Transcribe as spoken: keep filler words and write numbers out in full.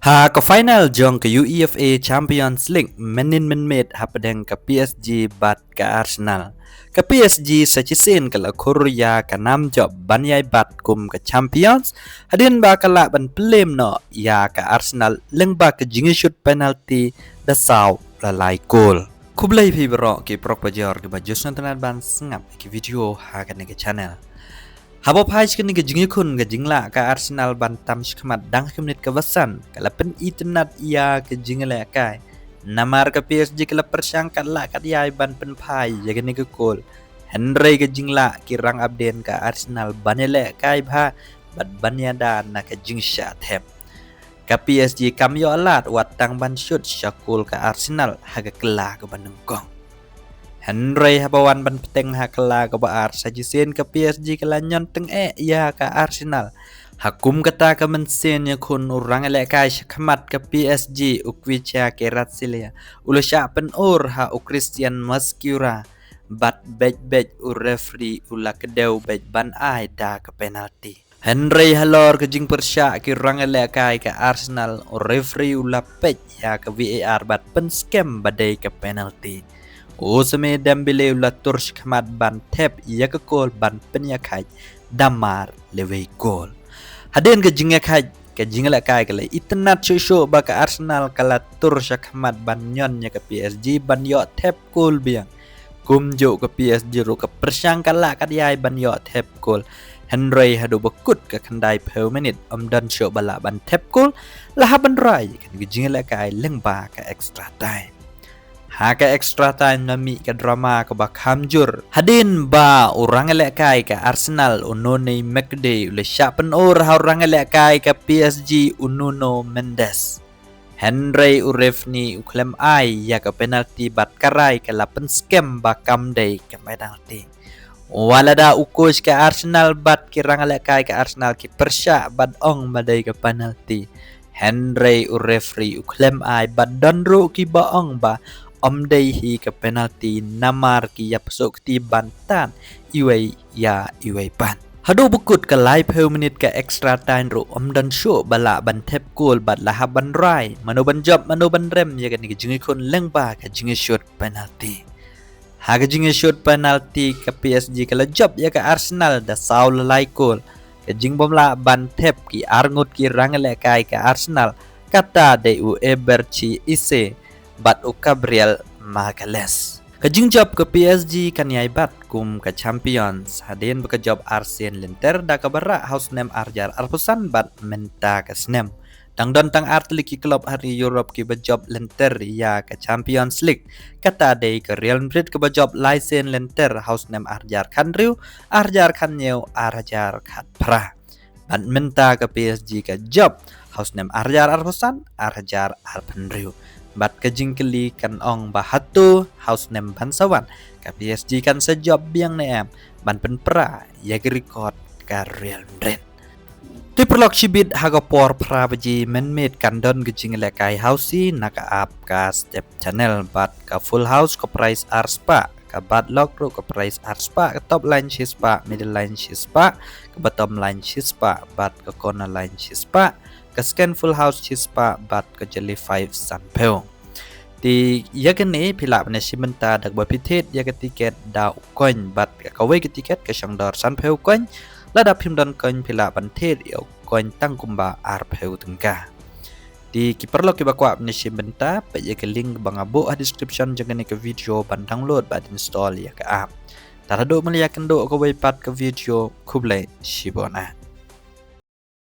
Ha ka final jong ka UEFA Champions League mynnin mynmiet hapdeng ka PSG bad ka Arsenal, ka PSG sa shisien ka la khur ïa ka nam jop ban ïai bat kum ka champions, hadien ba ka lah ban pynlem noh ïa ka Arsenal lyngba ka jingïashut penalty da saw la lai kol. Khublei phi baroh ki paralok bajor kiba ju sngewtynnat ban sngap ki video ha kane ka channel. Haba phai sha kane ka jingïakhun, ka jinglah ka Arsenal ban tam shakhmat dang ha ka minit kaba san ka la pynitynnat ïa ka jingïalehkai. Namar ka PSG ka la pyrshang katba lah katba ïai ban pynphai ïa kane ka kol, hynrei ka jinglah ki rangapdien ka Arsenal ban ïalehkai bha bad ban ïada na ka jingshah thep. Ka PSG kam ïoh lad wat tang ban shut sha kol ka Arsenal ha ka kylla kaba nyngkong. Hynrei haba wan ban bteng ha ka kylla kaba ar, sa shisien ka PSG ka la ñion tyngeh ïa ka Arsenal. Ha kum kata ka mynsiem ïakhun, u rangïalehkai shakhmat ka PSG, u Khvicha Kvaratskhelia, u la shah pynur ha u Christian Mosquera bad beit beit u referee u la kdew beit ban ai da ka penalty. Hynrei halor ka jingpyrshah ki rangïalehkai ka Arsenal, u referee u la peit ïa ka VAR bad pynskhem ba dei ka penalty. U Ousmane Dembélé u la tur shakhmat ban thep ïa ka kol ban pynïakhait da mar lewei kol. Hadien ka jingïakhait, ka jingïalehkai ka la itynnat shuh shuh ba ka Arsenal ka la tur shakhmat ban ñion ïa ka PSG ban ïoh thep kol biang. Kumjuh ka PSG ruh ka pyrshang katba lah katba ïai ban ïoh thep kol. Hynrei haduh ba kut ka khyndai phew minit, ym don shuh ba lah ban thep kol, la hap ban rai ïa kane ka jingïalehkai lyngba ka extra time. Ha ka extra time la mih ka drama kaba kham jur, hadien ba u rangïalehkai ka Arsenal, u Noni Madueke, u la shah pynur ha u rangïalehkai ka PSG, u Nuno Mendes. Hynrei u referee u khlem ai ïa ka penalty bad ka rai ka la pynskhem ba kam dei ka penalty. Wat la da u coach ka Arsenal bad ki rangïalehkai ka Arsenal ki pyrshah bad ong ba dei ka penalty, hynrei u referee u khlem ai bad don ruh kiba ong ba ym dei hi ka penalty namar ki ïapsuh kti ban tan iwei ïa iwei pat. Haduh ba kut ka laiphew minit ka extra time ruh ym don shuh ba lah ban thep kol bad la hap ban rai mano ban jop mano ban rem ïa kane ka jingïakhun lyngba ka jingïashut penalty. Ha ka jingïashut penalty ka PSG ka la jop ïa ka Arsenal da saw la lai kol. Ka jingbym lah ban thep ki arngut ki rangïalehkai ka Arsenal, kata dei u Eberechi Eze bad u Gabriel Magalhaes. Ka jingjop ka PSG kan ïai bat kum ka champions hadien ba ka jop arsien lynter, da kaba rah ha u snem ar hajar arphew san bad mynta ka snem. Dang don tang ar tylli ki club ha ri Europe kiba jop lynter ïa ka Champions League. Kata dei ka Real Madrid kaba jop laisien lynter ha u snem ar hajar khathynriew, ar hajar khathynñiew, ar hajar khatphra. Bad mynta ka PSG ka jop ha u snem ar hajar arphew san, ar hajar arphew hynriew. Bad ka jingkylli kan ong ba hato ha u snem ban sa wan ka PSG kan sa jop biang ne em ban pynpra ïa ki record ka Real Madrid. Te paralok, shibit ha ka por phra baje mynmiet kan don ka jingïalehkai housie na ka app ka Step Channel bad ka Full House ka prize ar spah, ka Bad Luck ruh ka prize ar spah, ka Top Line shi spah, Middle Line shi spah, ka Bottom Line shi spah bad ka Corner Line shi spah, ka Second Full House shi spah bad ka Jolly Five sanphew. Te ïa kane phi lah ban ïashim bynta da kaba phi thied ïa ka tiket da u coin bad ka kawei ka tiket ka shong dor sanphew coin. Lada phim don coin phi lah ban thied ïa u coin tang kumba arphew tyngka. Te ki paralok kiba kwah ban ïashim bynta, peit ïa ka link ba nga buh ha description jong kane ka video ban download bad install ïa ka app. Te haduh mynta ïakynduh kawei pat ka video, khublei shibun.